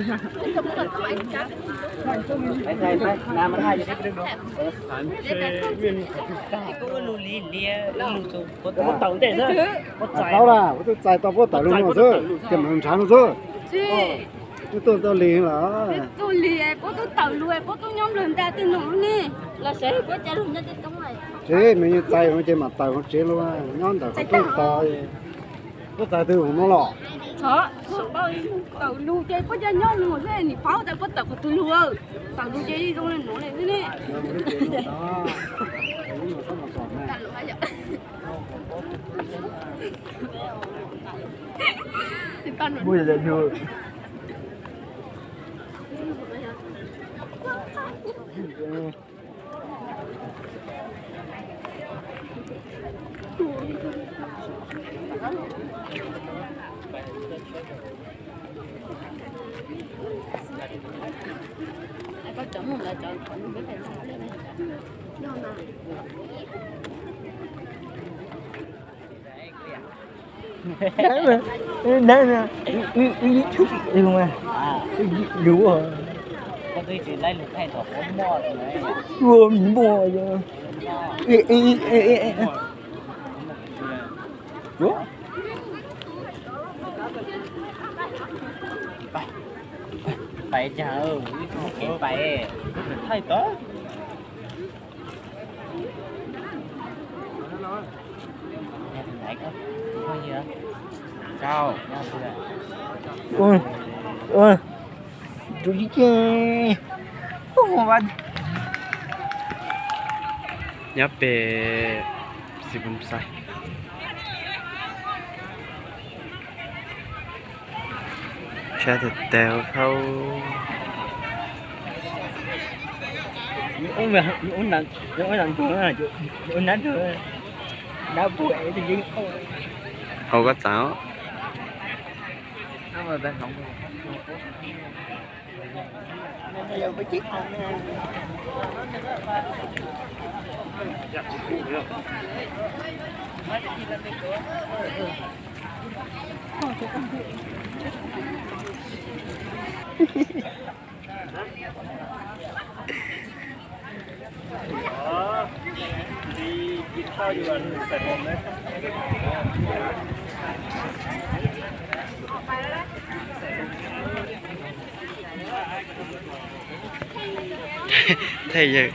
Tau las, puab tuaj txais tau puab tawm lug no xwb, ces mam nrhav no xwb. Twb tuaj tau lig los. Twb tuaj lig, puab tuaj tawm lug, puab tuaj nyob nplawg nta tej no ne. Los seb puab ca lug nyob tej toob. Tsev nws yeej txais ces mam tawm hauv tsev lug, nyob ntawm qhov rooj tod. Puab txais twg no los? Tawm lug ces puab ca nyob lug xwb, nim paub tas puab tawm qhov twg lug. Tawm lug ces zoo le nuav le xwb ne. Pais, pais, pais. Nyob pem Xi Pum Xais. Tshab tag tag hauv. Hauv koj txav. Thej yawg.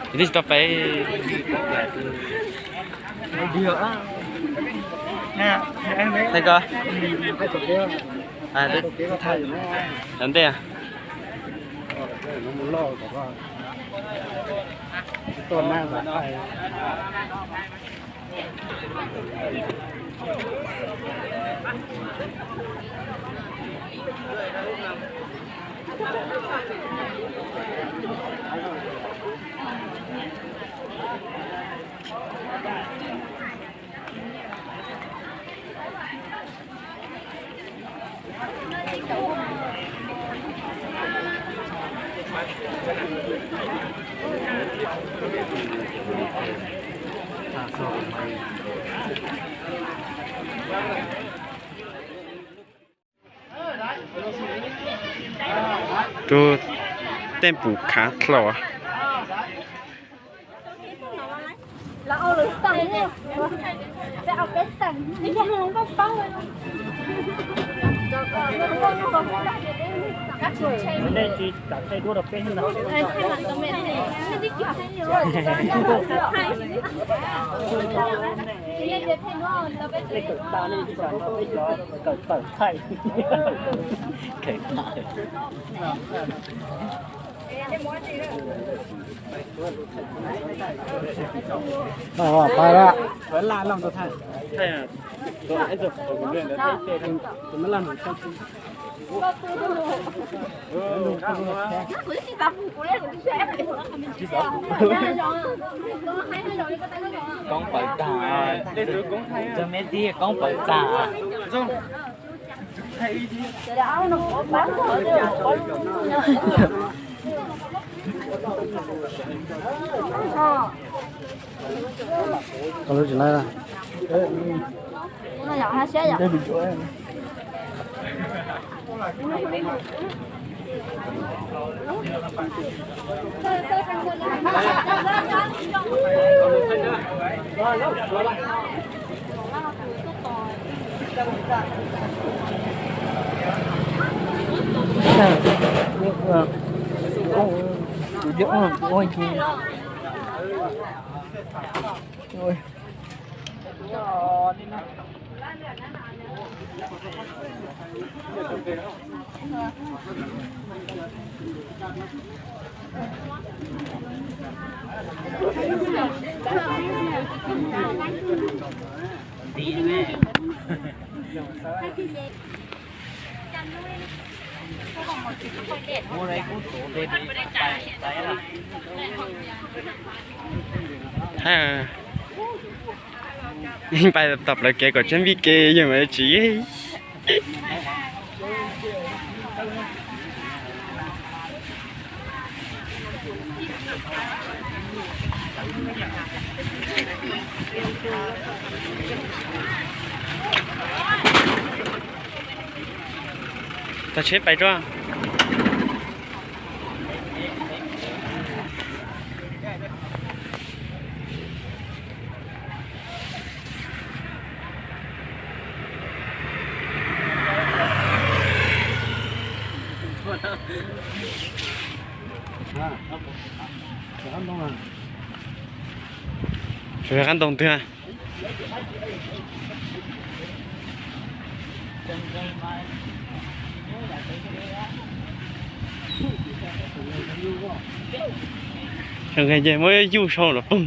Twb tsis tau pais. Thaj koj. Cov ntej. Rub tej pum khav dlhau. Nej tsis kam thaij duab rau peb ntag. Nej kawm tas nej tsis kam rau peb cov kawm tawm thaij. Pais lawm. Koob pawv tag, cov me tij koob pawv tag. Thaij, pais tom plawv kev kom tseeb vij kev yeej mas tsis. Tog tsheb pais tso. Tsuas yog qab ntoo twg? Ces muab yuj sau los pog.